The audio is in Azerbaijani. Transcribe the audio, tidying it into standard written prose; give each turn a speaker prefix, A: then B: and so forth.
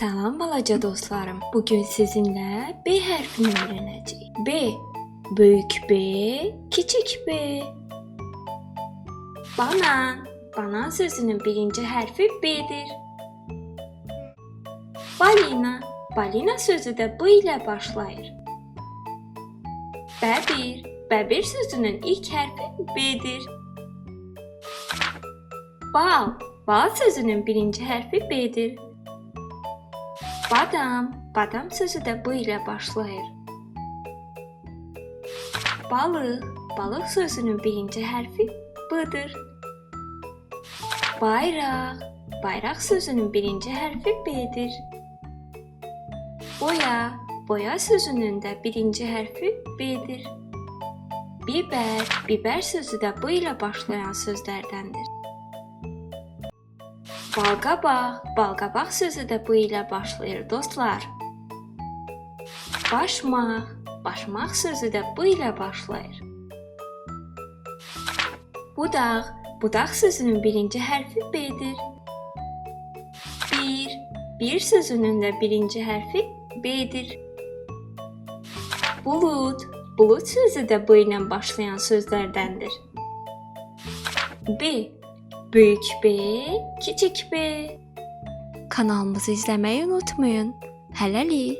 A: Salam balaca dostlarım. Bugün sizinle B harfini öğreneceğiz. B. Büyük B, küçük B. Banan. Banan sözünün birinci harfi B'dir. Balina. Balina sözü de B ile başlayır. Bəbir. Bəbir sözünün ilk harfi B'dir. Bal. Bal sözünün birinci harfi B'dir. Badam. Badam sözü de B ile başlayır. Balıq. Balıq sözünün birinci harfi B'dır. Bayraq. Bayraq sözünün birinci harfi B'dir. Boya. Boya sözünün de birinci harfi B'dir. Biber. Biber sözü de B ile başlayan sözlerdendir. Balqabaq. Balqabaq sözü de B ile başlayır dostlar. Başmaq. Başmaq sözü de B ile başlayır. Budaq. Budaq sözünün birinci harfi B'dir. Bir. Bir sözünün de birinci harfi B'dir. Bulut. Bulut sözü de B ile başlayan sözlerdendir. B. Büyük B, küçük B. Kanalımızı izlemeyi unutmayın. Hələlik.